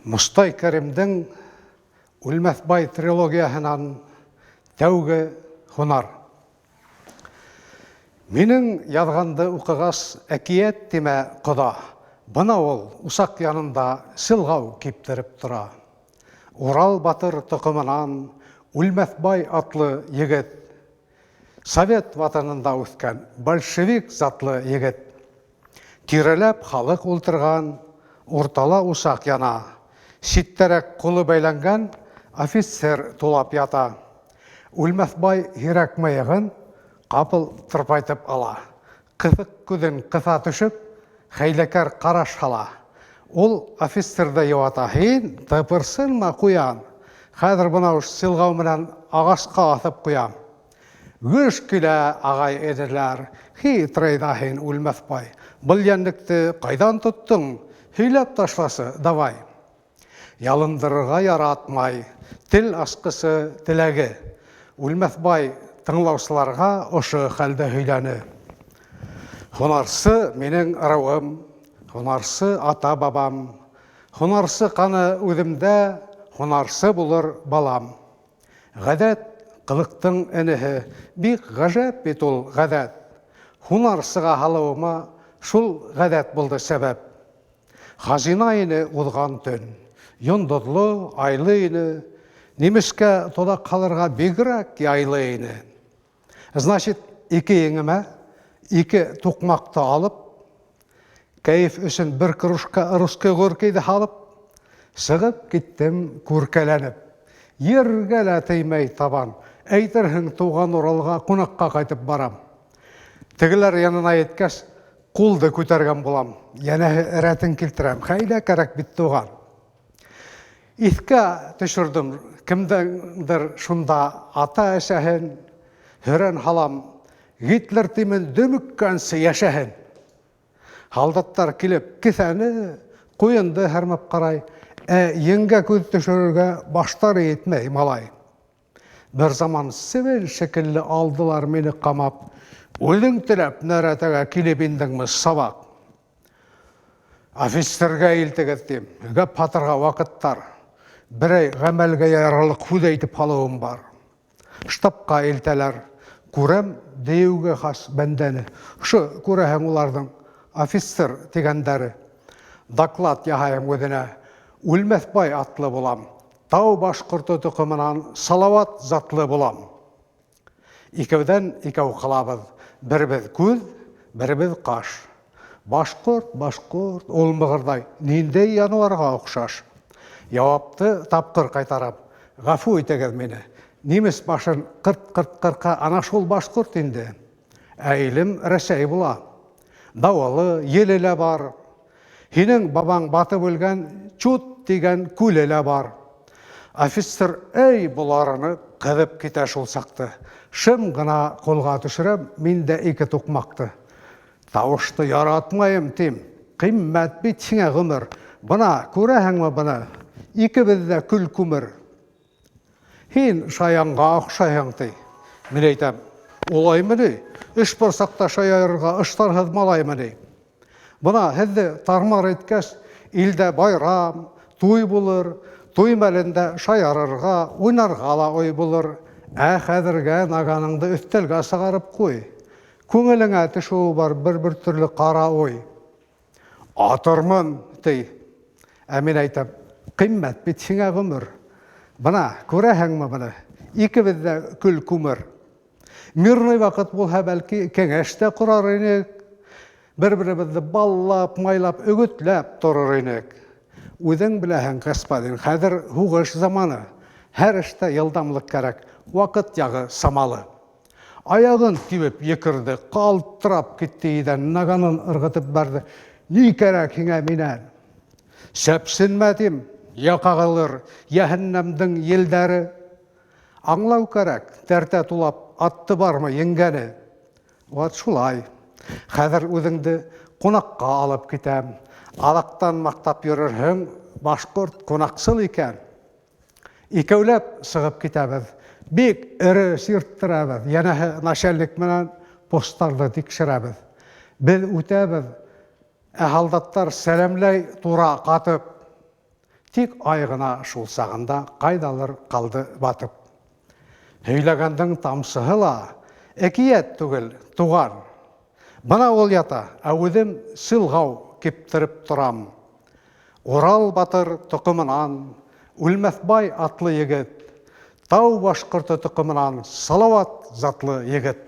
Мостай Кәримдең Үлмәҫбай трилогияһынан тәүге һунар. Минең яҙғанды уҡығас, әкиәт тимә, ҡоҙа. Бына ул усаҡ янында сылғау киптереп тора. Урал батыр тоҡомонан Үлмәҫбай атлы егет. Совет ватанында үҫкән большевик затлы егет. Тирәләп халыҡ ултырған, уртала усаҡ яна. Ситтәрәк ҡулы бәйләнгән офицер тулап ята. Үлмәҫбай һирәк мыйығын ҡапыл тырпайтып ала. Ҡыҫыҡ күҙен ҡыҫа төшөп, хәйләкәр ҡараш һала. Ул офицерҙы йыуата, Һин тыпырсынма, ҡуян! Хәҙер бына уж силғау менән ағасҡа аҫып ҡуям. Гөж килә, ағай-энеләр, хитрый ҙа һин, Үлмәҫбай. Был йәнлекте ҡайҙан тоттоң? Һөйләп ташласы, давай. Ялындырырға яратмай, тел асҡысы теләге. Үлмәҫбай тыңлаусыларға ошо хәлде һөйләне. Һунарсы минең ырыуым, һунарсы ата-бабам. Һунарсы ҡаны үҙемдә, һунарсы булыр балам. Ғәҙәт, ҡылыҡтың энеһе, бик ғәжәп бит ул ғәҙәт. Һунарсыға һалыуыма шул ғәҙәт булды сәбәп. Хазина ине уҙған төн. Йондоҙло, айлы ине. Нимескә тоҙаҡ һалырға бигерәк яйлы ине. Значит, ике еңемә ике туҡмаҡты алып, кәйеф өсөн бер кружка русский горькийҙы һалып, сығып киттем күркәләнеп. Ергә лә теймәй табан. Әйтерһең, туған Уралға ҡунаҡҡа ҡайтып барам. Тегеләр янына еткәс, Ҡулды күтәргән булам, йәнәһе рәтен килтерәм. Хәйлә кәрәк бит, туған. Иҫкә төшөрҙөм, кемдеңдер шунда ата-әсәһен, һөрән һалам, Гитлер тимен дөмөккәнсе йәшәһен. Һалдаттар килеп кеҫәне, ҡуйынды һәрмәп ҡарай, ә еңгә күҙ төшөрөргә баштары етмәй, малай. Бер заман себен шикелле алдылар мине ҡамап. Үҙең теләп нәрәтәгә килеп индеңме, сабак? Офицергә илтегеҙ, тим. Гәп һатырға ваҡыт тар. Берәй ғәмәлгә ярарлыҡ һүҙ әйтеп һалыуым бар. Штабҡа илтәләр. Күрәм дейеүгә хас бәндәне. Ошо күрәһең уларҙың офицер тигәндәре. Доклад яһайым үҙенә. Үлмәҫбай атлы булам. Тау башҡорто тоҡомонан Салауат затлы булам. Икәүҙән икәү ҡалабыҙ. Беребеҙ күҙ, беребеҙ ҡаш. Башҡорт, башҡорт, ул мығырҙай, ниндәй януарға оҡшаш? Яуапты тапҡыр ҡайтарам. Ғәфү итегеҙ мине. Немец башын ҡырт-ҡырт ҡырҡа ана шул башҡорт инде. Ә илем Рәсәй була. Дауылы, еле лә бар. Һинең бабаң батып үлгән Чут дигән күле лә бар. Офицер, әй, боларыны ҡыҙып китә шул саҡты. Шым гына ҡулға төшөрәм мин дә ике туҡмаҡты. Тауышты яратмайым, тим. Ҡиммәт бит һиңә ғүмер. Бына, күрәһеңме быны? Икебеҙ ҙә көл-күмер. Һин шаянға оҡшайһың, ти. Мин әйтәм, улаймы ни? Эш бар саҡта шаярырға ыштарһыҙ малаймы ни? Бына һеҙҙе тармар иткәс, илдә байрам, туй булыр, туй мәлендә шаярырға, уйнарға ла ой булыр. Ә хәҙергә наганыңды өҫтәлгә сығарып ҡуй. Күңелеңә төшөүе бар бер-бер төрлө ҡара уй. Атырмын, ти. Ә мин әйтәм, ҡиммәт бит һиңә ғүмер. Бына, күрәһеңме быны? Икебеҙ ҙә көл-күмер. Мирный ваҡыт булһа, бәлки, кәңәш тә ҡорар инек. Бер-беребеҙҙе баллап, майлап, өгөтләп торор инек. Үҙең беләһең, господин, хәҙер һуғыш заманы. Һәр эштә йылдамлыҡ кәрәк, ваҡыт яғы самалы. Аяғын тибеп екерҙе, ҡалтырап китте иҙән, наганын ырғытып бәрҙе. Ни кәрәк һиңә минән? Сәпсенмә, тим, йә ҡағылыр йәһәннәмдең елдәре. Аңлау кәрәк, тәртә тулап атты бармы еңгәне? Вот шулай. Хәҙер үҙеңде ҡунаҡҡа алып китәм. Аҙаҡтан маҡтап йөрөрһөң, башҡорт ҡунаҡсыл икән. Икәүләп сығып китәбеҙ. Бик эре сирттерәбеҙ. Йәнәһе начальник менән посттарҙы тикшерәбеҙ. Беҙ үтәбеҙ, ә һалдаттар сәләмләй тура ҡатып. Тик ай ғына шул сағында ҡайҙалыр ҡалды батып. Һөйләгәндең тамсыһы ла әкиәт түгел, туған. Бына ул ята, ә үҙем сылғау киптереп торам. Урал батыр тоҡомонан Үлмәҫбай атлы егет, тау башҡорто тоҡомонан Салауат затлы егет.